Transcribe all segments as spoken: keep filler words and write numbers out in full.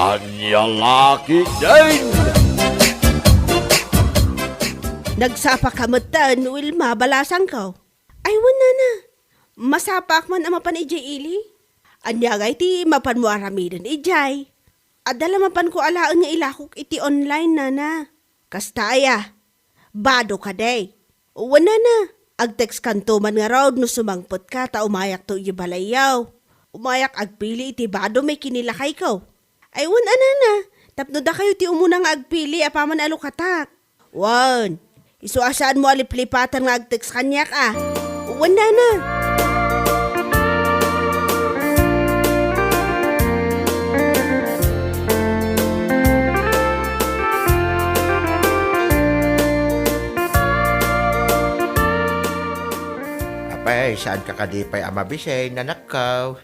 Ania la ketdin? Nagsapaka metten, Wilma, balasangko. Ay, wen, nana. Masapaak man a mapan idiay ili. Ania ngay ti mapanmo aramiden idiay? Adda la mapanko alaen nga ilakok iti online, nana. Kasta aya, bado kadi? Wen, nana, agtextkanto man ngarud no sumangpetka ta umayakto idiay balayyo. Umayak agpili iti bado may kinilakayko. Ay, wen a, nana, tapno dakayo ti umuna nga agpili apaman a lukatak. Wen, isu a saanmo a liplipatan nga agtext kaniak a. Wen, nana. Apay, saanka kadi pay a mabisin, anakko?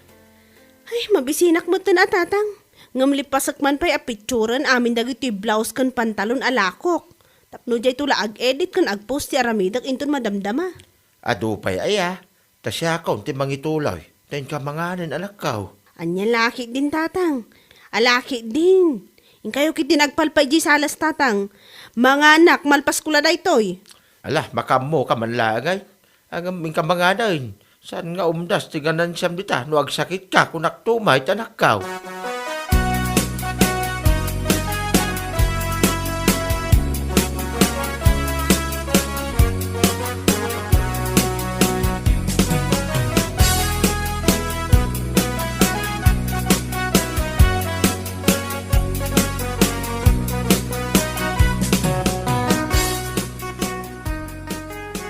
Ay, mabisinak metten a, tatang. Ngem lipasek man pay a picturen amin dagitoy blouse ken pantalon a lakok. Tapno dayto la ag-edit ken agpost ti aramidek inton madamdama. Adu pay aya, ta siakon ti mangituloy. Ta inka manganen, anakko. Ania la ketdin, tatang? Ala ketdin. Inkayo ketdin agpalpay diay salas, tatang. Manganak, malpasko la daytoy. Ala, makaammoka man laeng ay. Ngem inka manganen. Saan nga umdas ti ganansiam dita no agsakitka, kunakto met, anakko.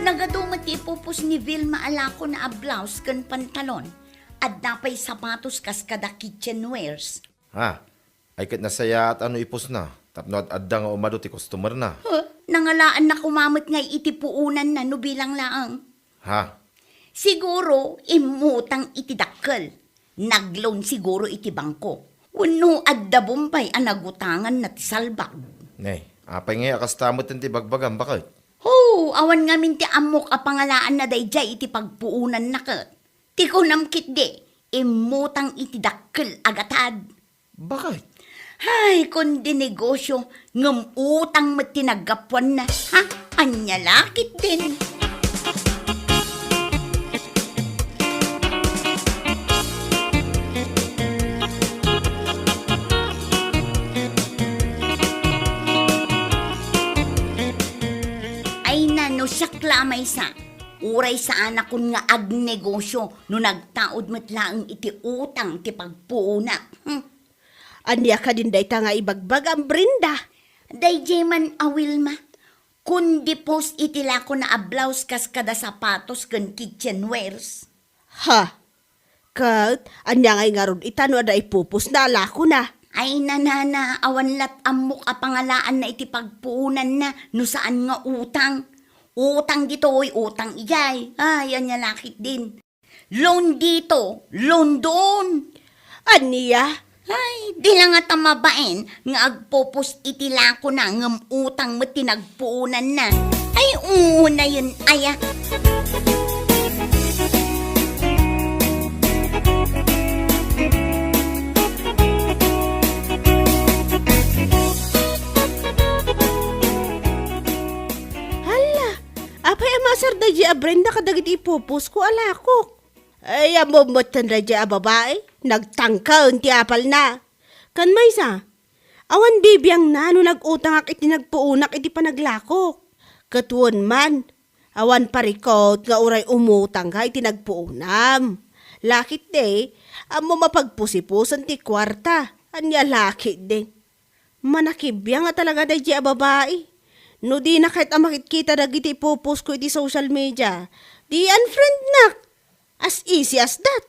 Nagadu met ti ipupos ni Vilma a lakona a blouse ken pantalon. Adda pay sapatos kas kada kitchenwares. Ha? Ay ket nasayaat a no ipusna, tapno ad-adda nga umadu ti customerna. Huh? Nangalaanna koma met ngay iti puonanna no bilang laeng. Ha? Siguro, immutang iti dakkel. Nag-loan siguro iti bangko. Wenno adda bombay a nagutanganna ti salbag. Ne, apay ngay a kasta met ti bagbagam, baket? Ho, awan ngamin ti ammok a pangalaanna daydiay iti pagpuonanna ket. Ti kunam ketdi, immutang iti dakkel a gatad. Baket? Hay, kundi negosio, ngem utang met ti naggapuanna. Ha? Ania la ketdin? Ay na, no siak la a maysa, uray saanakon nga agnegosio no nagtaud met laeng iti utang ti pagpuonak. Hmm. Ania kadin dayta nga ibagbagam, Brenda? Daydiay man a Wilma, kundi post iti lakona a blouse kas kada sapatos ken kitchenwares. Ha? Ket ania ngay ngarud ita no adda ipupos na a lakona? Ay, nanana, awan lat ammok a pangalaanna iti pagpuonanna no saan nga utang. Utang ditoy, utang idiay. Ay, ania la ketdin. Loan dito, loan doon. Ania? Ay, di la ngata mabain nga agpupos iti lakona ngem utang met ti nagpuonanna. Ay, unayen aya. Hala, apay a maasar daydiay a Brenda kadagiti ipupos ko a lakok? Ay, ammom met daydiay a babai, nagtangken ti apalna. Ken maysa, awan bibiangna no nag-utangak iti nagpuonak iti panaglakok. Ket wen man, awan parikut nga uray umutangka iti nagpuonam. La ketdi, ammom a pagpusipusen ti kuarta. Ania la ketdi? Manakibiang a talaga daydiay a babai. No dina ket a makitkita dagiti ipupos ko iti social media, di unfriendnak. As easy as that.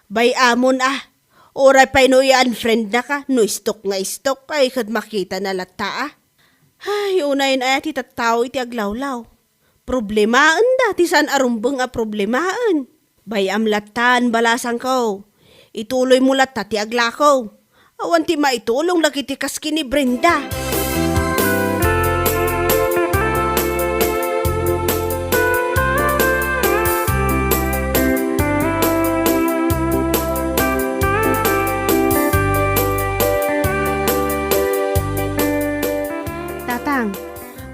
Bay-amon a. Uray pay no i-unfriendnaka, no stalk nga stalk, ay ket makitana latta a. Ay, unayen aya ti tattao iti aglawlaw. Problemaenda ti saan a rumbeng a problemaen. Bay-am lattan, balasangko. Ituloymo latta ti aglako. Awan ti maitulong dagiti kas ken ni Brenda.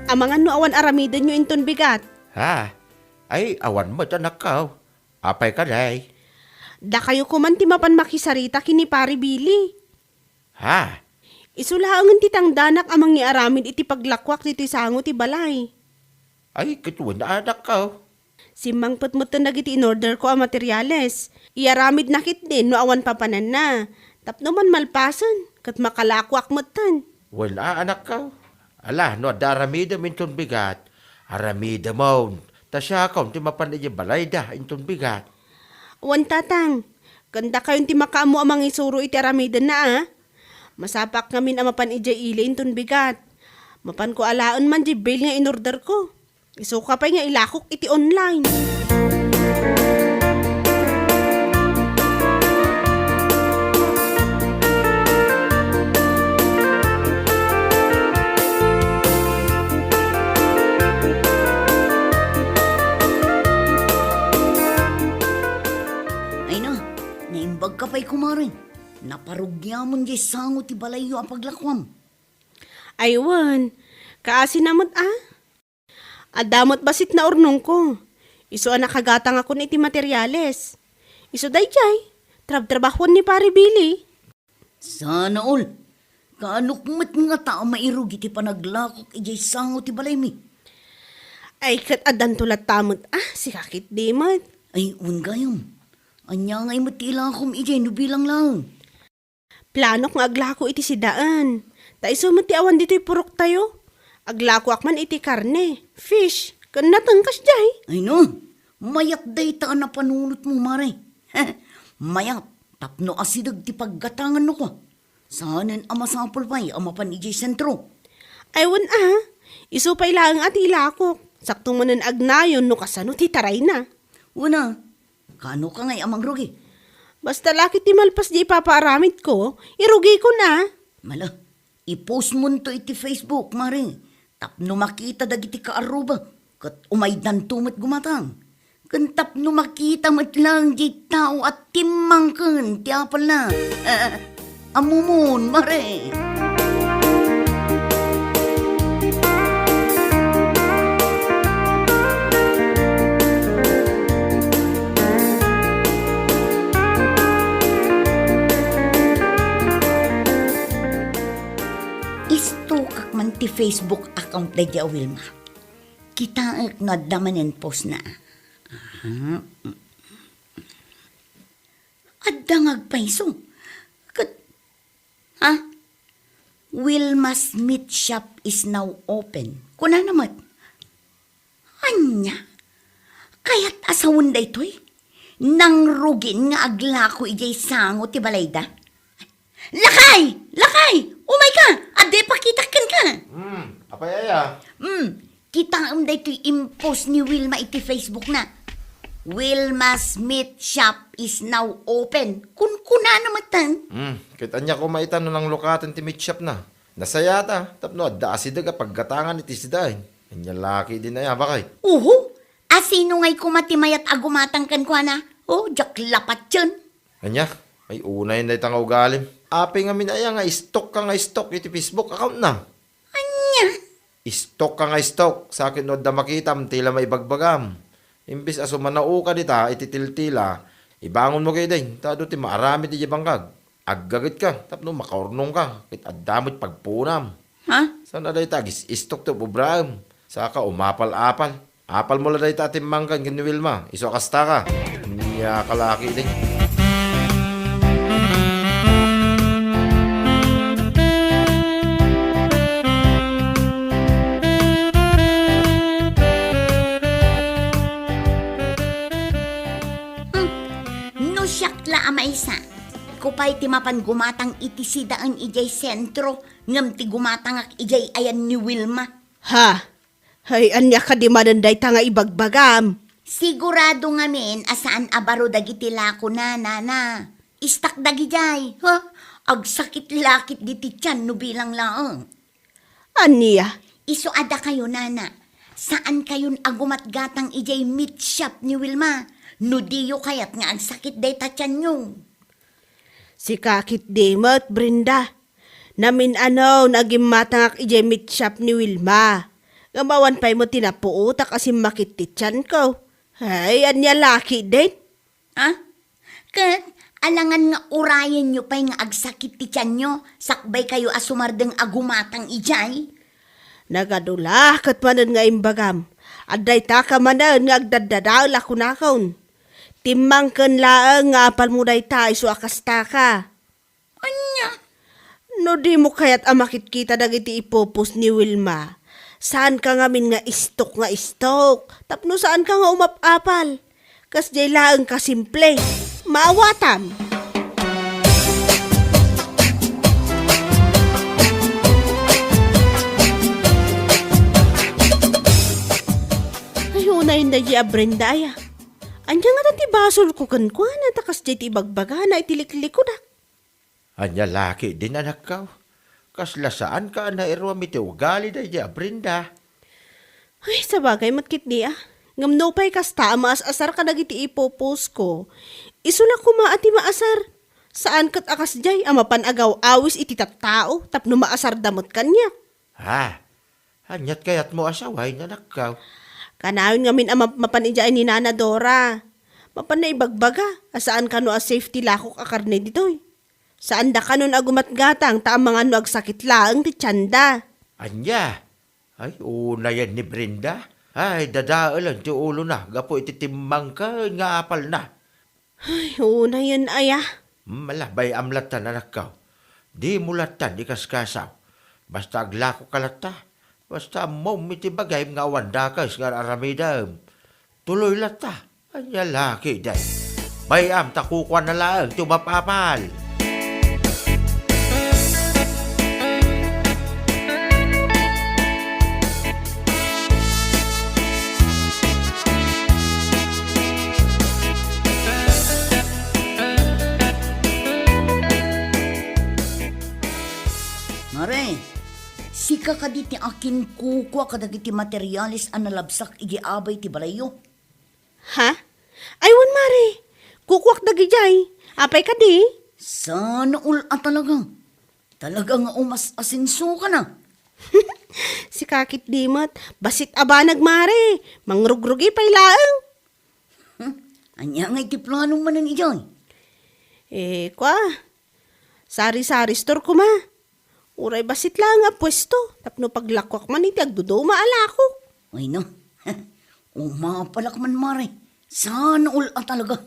Amangan no awan aramidenyo inton bigat. Ha? Ay, awan met, anakko. Apay kadi? Dakayo koman ti mapan makisarita ken ni Pare Billy. Ha? Isu laengen ti tangdanak a mangiaramid iti paglakuak ditoy sango ti balay. Ay, ket wen, anakko. Simmangpet metten dagiti in-orderko a materiales. Iaramidna ketdin no awan papananna. Tapno man malpasen, ket makalakuak metten. Wen a, anakko. Ala, no adda aramidem inton bigat, aramidemon. Ta siakon ti mapan idiay balayda inton bigat. Wen, Tatang. Ken dakayon ti makaammo a mangisuro iti aramidenna, a? Masapak ngamin a mapan idiay ili inton bigat. Mapanko alaen man diay bail nga in-orderko. Isuka pay nga ilakok iti online. Ay na, naimbag ka pay, kumare. Naparugiamon diay sango ti balayyo a paglakuam. Ay wen, kaasina met a? Adda met bassit naurnongko. Isu a nakagatangakon iti materiales. Isu daydiay, trabtrabahuan ni Pare Billy. Sana all. Kaanok met ngata a mairugi ti panaglakok idiay sango ti balaymi. Ay, ket addanto latta met a, sika ketdi met. Ay, wen gayam. Ania ngay met ti ilakom idiay no bilang laeng? Planok nga aglako iti sidaen. Ta isu met ti awan ditoy puroktayo. Aglakoak man iti karne, fish, ken nateng kasdiay. Ay no, mayat dayta a napanunotmo, mare. Mayat, tapno asideg ti paggatanganno kua. Saanen a masapul pay a mapan idiay sentro. Ay wen a, isu pay laeng a ti ilakok. Sakto manen agnayon no kasano ti tarayna. Wen a, Kaano ka ngay a mangrugi? Basta la ket ti malpas diay ipapaaramidko, irugikon a. Mala, i-postmonto iti Facebook, mare, tapno makita dagiti kaarruba, ket umaydanto met gumatang. Ken tapno makita met laeng diay tao a timmangken ti apalna. Ammomon, mare. Istokak man ti Facebook account daydi a Wilma. Kitaek no adda manen postna. Aha. Adda nga agpayso. Ket, ha? "Wilma's Meat Shop is now open." Kunana met. Ania? Kayat a sawen daytoy? Nangrugin nga aglako idiay sango ti balayda? Lakay! Lakay! Umayka! Adda ipakitak kenka! Hmm, apay aya? Hmm, kitaem daytoy impost ni Wilma iti Facebookna. "Wilma's Meat Shop is now open." Kunkunana metten. Hmm, ket ania koma ita no nanglukaten ti meat shopna? Nasayata, tapno adda asideg a paggatangan iti sidaen. Ania la ketdin aya, bakay? Uhu, asino ngay koma ti mayat a gumatang kenkuana? O, diak lapatien. Ania? Ay, unayen dayta nga ugalim. Apay ngamin aya nga stalk ka nga stalk iti Facebook accountna? Ania? Stalk ka nga stalk, sakit no adda makitam ti la maibagbagam. Imbes a sumanaoka dita iti tiltila, ibangonmo ketdin, ta adu ti maaramid idiay bangkag. Aggagetka tapno makaurnongka ket adda met pagpunam. Ha? Saan a dayta agis-istok ti ubraem? Saka umapal-apal. Apalmo la dayta a timmangken ken ni Wilma, isu a kastaka. Ania ka la ketdin? Hmm. No siak la a maysa, Kupay ti mapan gumatang iti sidaen idiay sentro, ngem ti gumatangak idiay ayan ni Wilma. Ha? Hay, ania kadi manen dayta nga ibagbagam? Sigurado ngamin a saan a baro dagiti lakona, nana. Istak dagidiay, ha? Agsakit la ketdi ti tian no bilang laeng. Ania? Isu a dakayo, nana, saankayon a gumatgatang idiay meat shop ni Wilma no diyo kayat nga agsakit dayta tianyo. Sika ketdi met, Brenda. Namin-anon a gimmatangak idiay meat shop ni Wilma. Ngem awan pay met ti napuotak a simmakit ti tianko. Ay, ania la ketdin? Ah? Ket alangan nga urayenyo pay nga agsakit ti tianyo, sakbaykayo a sumardeng a gumatang idiay? Nagadu la ket manen nga imbagam. Adda itaka manen nga agdaddadael a kunakon. Timmangken laeng nga apalmo dayta isu a kastaka. Ania? No dimo kayat a makitkita dagiti ipupos ni Wilma, saanka ngamin nga istok nga istok, tapno saanka nga umap-apal. Kasdiay laeng ka simple. Maawatam. Ay, unay na di a Brenda, aya. Ania ngata ti basolko kenkuana, ta kasdiay ti ibagbagana iti liklikudak. Ania la ketdin, anakko? Kasla saanka a nairuam iti ugali daydi a Brenda? Ay, sabagay met ketdi a. Ngem nupay kasta a maas-asar kadagiti ipupusko, isu la koma a ti maasar. Saan ket a kasdiay a mapan agaw-awis iti tattao tapno maasarda met kaniak. Ha? Aniat kayatmo a sawen, anakko? Kanayon ngamin a map-, mapan idiay ni Nana Dora. Mapanna ibagbaga a saan kano a safe ti lakok a karne ditoy. Saanda kanon a gumatgatang ta amangan no agsakit laeng ti tianda. Ania? Ay, unayen ni Brenda. Ay, dadaelen ti ulona gapu iti timmangken nga apalna. Ay, unayen aya. Hmm, ala, bay-am latta, anakko. Dimo latta ikaskasaw. Basta aglakoka latta. Basta ammom iti bagim nga awan dakes nga ar-aramidem. Tuloy latta. Ania la ketdin? Bay-am ta kukuana laeng ti umap-apal. Mare, sika kadi ti akin kukua kadagiti materiales a nalabsak iti abay ti balayyo? Ha? Ay, wen, Mare. Kukuak dagidiay. Apay kadi? Sana all a talaga. Talaga nga umas-asenso ka na. Sika ketdi met, bassit a banag, Mare. Mangrugrugi pay laeng. Hmm? Ania nga iti planom manen idiay? Eh, kua, sari-sari store koma. Uray bassit laeng a puesto, tapno paglakuak man iti agduduma a lakok. Ay no, umapalak man, Mare. Sana all a talaga.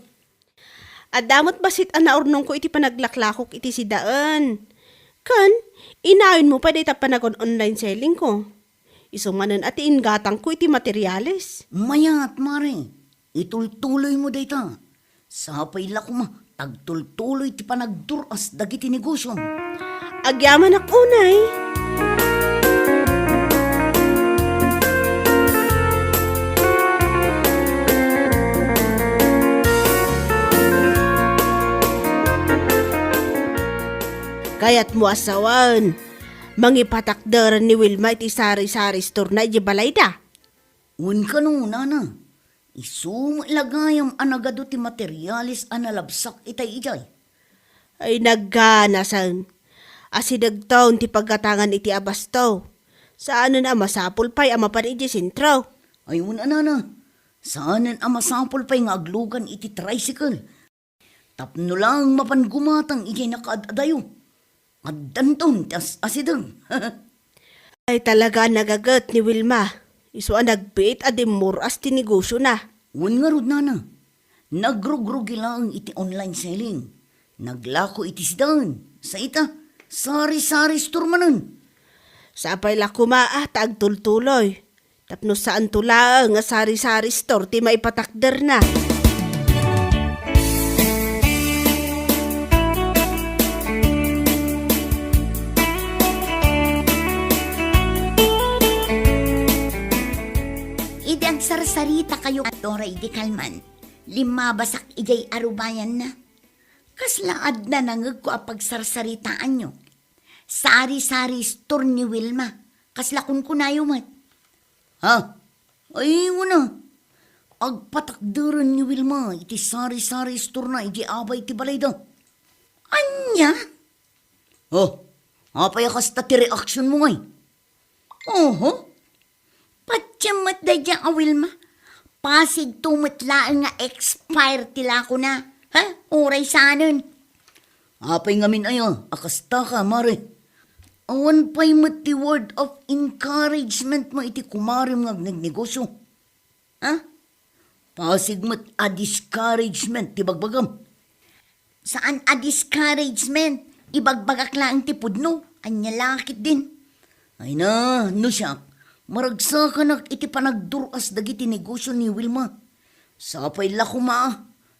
Adda met bassit a naurnongko iti panaglaklakok iti sidaen. Ken, inayonmo pay dayta panagon-online selling ko. Isu manen a ti inggatangko iti materiales. Mayat, Mare. Itultuloymo dayta. Sapay la koma ta agtultuloy ti panagdur-as dagiti negosion. Agyamanak unay. Kayatmo a sawen, mangipatakder ni Wilma iti sari-sari store-na iti balayda? Wen kano, nana. Isu met la gayam a nagadu ti materiales a nalabsak itay idiay. Ay, nagganasen. Asidegton ti paggatangan iti abasto. Saanen a masapul pay a mapan idiay sentro. Ay, wen a, nana. Saanen a masapul pay nga aglugan iti tricycle. Tapno laeng mapan gumatang idiay nakaad-adayo. Addanton ti as-asideg. Ay, talaga a nagaget ni Wilma. Isu a nagbiit a dimmur-as ti negosiona. Wen ngarud, nana. Nagrugrugi laeng iti online selling. Naglako iti sidaen. Sa ita, sari-sari store manen. Sapay la koma a ta agtultuloy. Tapno saanto laeng a sari-sari store ti maipatakderna. Idi agsarsarita kayo, Dora, idi kalman, limmabasak idiay arubayanna. Kasla adda nangegko a pagsarsaritaanyo? Sari-sari store ni Wilma. Kasla kunkunayo met. Ha? Ay, wen a. Agpatakderen ni Wilma iti sari-sari store-na iti abay ti balayda. Ania? Oh, apay a kasta ti reaksyon mo, ngay? Oho. Patiem met daydiay a Wilma. Pasigto met laeng nga expire ti lakona. Ha? Uray saanen. Apay ngamin aya a kastaka, mare? Awan pay met ti word of encouragement mo iti kumarem nga agnegnegosio. Ha? Pasig met a discouragement ti bagbagam. Saan a discouragement. Ibagbagak laeng ti pudno. Ania la ketdin? Ay na, no siak, maragsakanak iti panagdur-as dagiti negosio ni Wilma. Sapay la koma,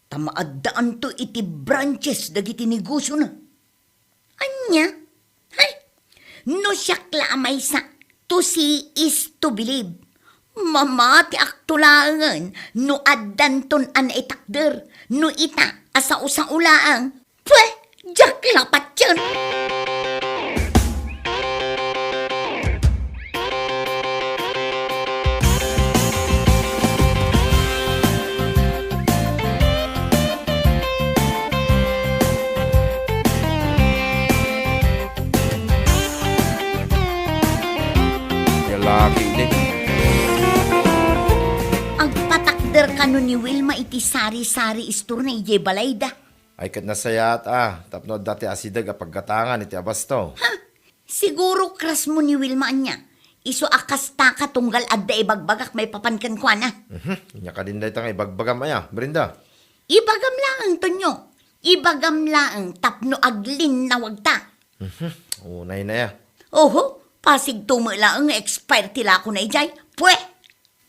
ta maaddaanto iti branches dagiti negosiona. Ania? Hay! No siak la a maysa, to see is to believe. Mamatiakto laengen no addanton a naitakder, no ita a sao-sao laeng. Pwe! Diak la patien! Lalaki idi. Agpatakder kano ni Wilma iti sari-sari store-na idiay balayda. Ay, ket nasayaat a, tapno adda ti asideg a paggatangan iti abasto. Ha? Siguro crush mo ni Wilma ania. Isu a kastaka tunggal adda ibagbagak maipapan kenkuana. Mhm. Ania kadin dayta nga ibagbagam aya, Brenda? Ibagam laeng, Tonyo. Ibagam laeng tapno aglinnawagta. Mhm. Unay na ya. Oho, pasigto met laeng nga expire ti lakona idiay. Pwe!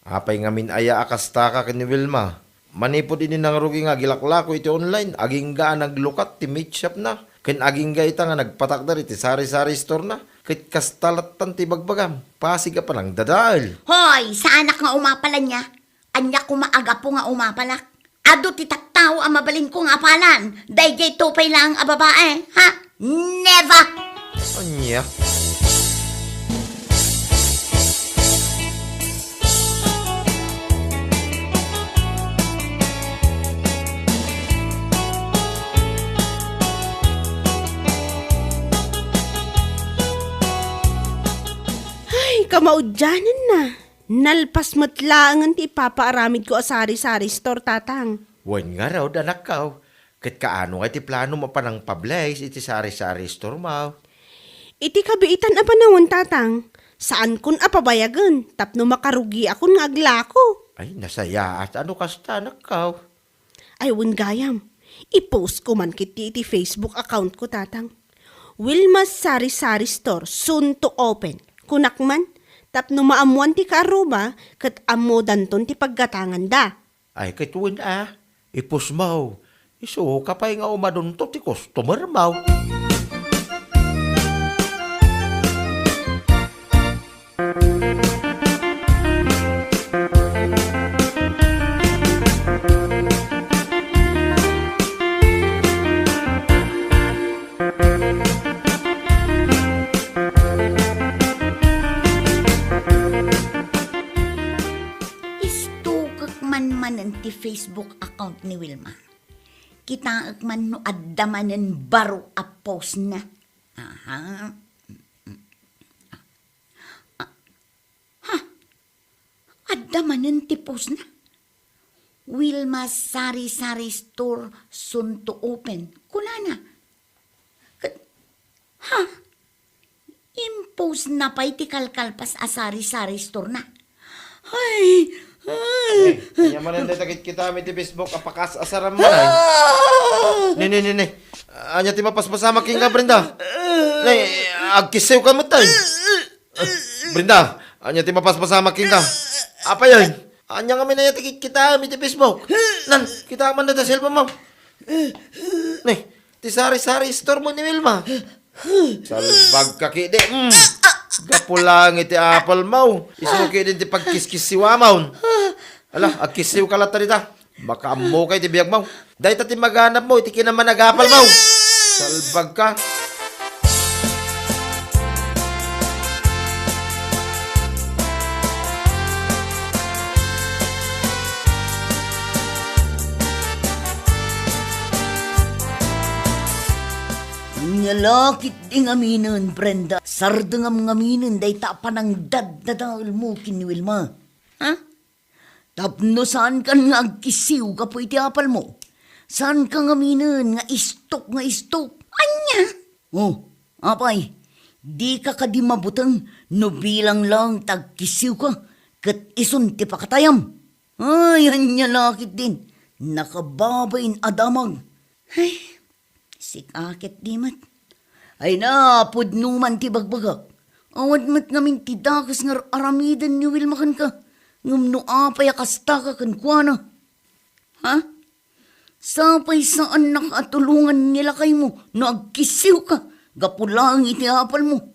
Apay ngamin aya a kastaka ken ni Wilma? Manipud idi nangrugi nga agilaklako iti online, agingga a naglukat ti meat shop-na, ken agingga ita nga nagpatakder iti sari-sari store-na, ket kasta lattan ti ibagbagam, pasig a panangdadael. Hoy, saanak nga umapal ania. Ania koma a gapu nga umapalak? Adu ti tattao a mabalinko nga apalan, daydiay tupay laeng a babae, ha? Never! Ania? Ay, kamaudianenna. Nalpas met laengen ti ipapaaramidko a sari-sari store, Tatang. Wen ngarud, anakko. Ket kaano nga iti planom a panangpablays iti sari-sari store-mo? Iti kabiitan a panawen, Tatang, saankon a pabayagen tapno makarugiakon nga aglako. Ay, nasayaat a no kasta, anakko. Ay, wen gayam, i-post ko man ketdi iti Facebook account ko, Tatang. Wilma's Sari-Sari Store, soon to open. Kunak man, tapno maammoan ti kaarruba ket ammodanton ti paggatanganda. Ay, ket wen a, i-post-mo. Isuka pay nga umadunto ti customer-mo. Istukek man manen ti Facebook account ni Wilma. Kitaek man no adda manen baro a post-na. Aha. Ah, ha? Adda manen ti post-na. Wilma Sari-Sari Store soon to open, kunana. Ket, ha? Impost-na pay ti kalkalpas a sari-sari store-na. Ay! Ay! Eh, ania manen dayta kitkitaem iti Facebook a pakas-asaram man, ay? Ah! Ne, ne, ne, ne. Ania ti mapaspasamak kenka, Brenda? Ne, agkissiwka met, ay. Brenda, ania ti mapaspasamak kenka? Apay, ay? Ania ngamin aya ti kitkitaem iti Facebook? Nan, kitaek man dayta cellphone-mo. Ne, ti sari-sari store-mo ni Wilma. Salbagka ketdi. Mm. Gapu laeng iti apple-mo. Isu ketdi ti pagkiskissiwamon. Ala, agkissiwka latta dita. Makaammokay ti biagmo. Dayta ti maganabmo iti kinamanagapalmo. Salbagka. Ania la ketdi ngaminen, Brenda, sardengam ngaminen dayta a panangdaddadaelmo ken ni Wilma. Ha? Tapno saankan nga agkisiw gapu iti apalmo. Saanka ngaminen nga istok nga istok. Ania? Oh, apay, dika kadi mabuteng no bilang lang ti agkisiwka ket isun ti pakatayam? Ay, ania la ketdin, nakababain a damag. Ay, sika ketdi met. Ay na, pudno man ti bagbagak. Awan met ngamin ti dakes nga ar-aramiden ni Wilma kenka. Ngem no apay a kastaka kenkuana? Ha? Sapay saannak a tulongan ni lakaymo no agkisiwka gapu laeng iti apalmo.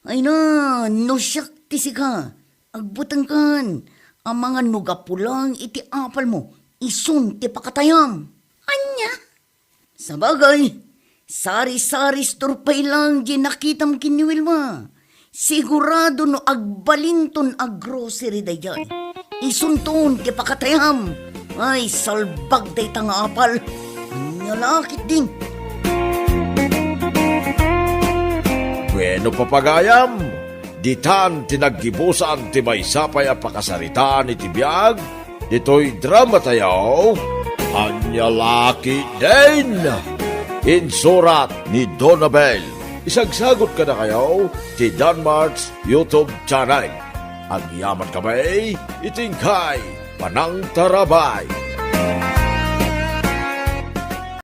Ay na, no siak ti sika, agbutengkan, amangan no gapu laeng iti apalmo, isun ti pakatayam. Ania? Sabagay, sari-sari store pay lang di nakitam ken ni Wilma. Sigurado no agbalinton a grocery daydiay. Isunton ti pakatayam. Ay, salbag dayta nga apal. Ania la ketdin? Bueno, papagayam, ditan ti naggibusan ti maysa pay a pakasaritaan iti biag ditoy dramatayo, Ania la ketdin? Insurat ni Donabel. Isagsagot kadakayo ti Danmart's YouTube channel. Agyamankami iti inkay panangtarabay.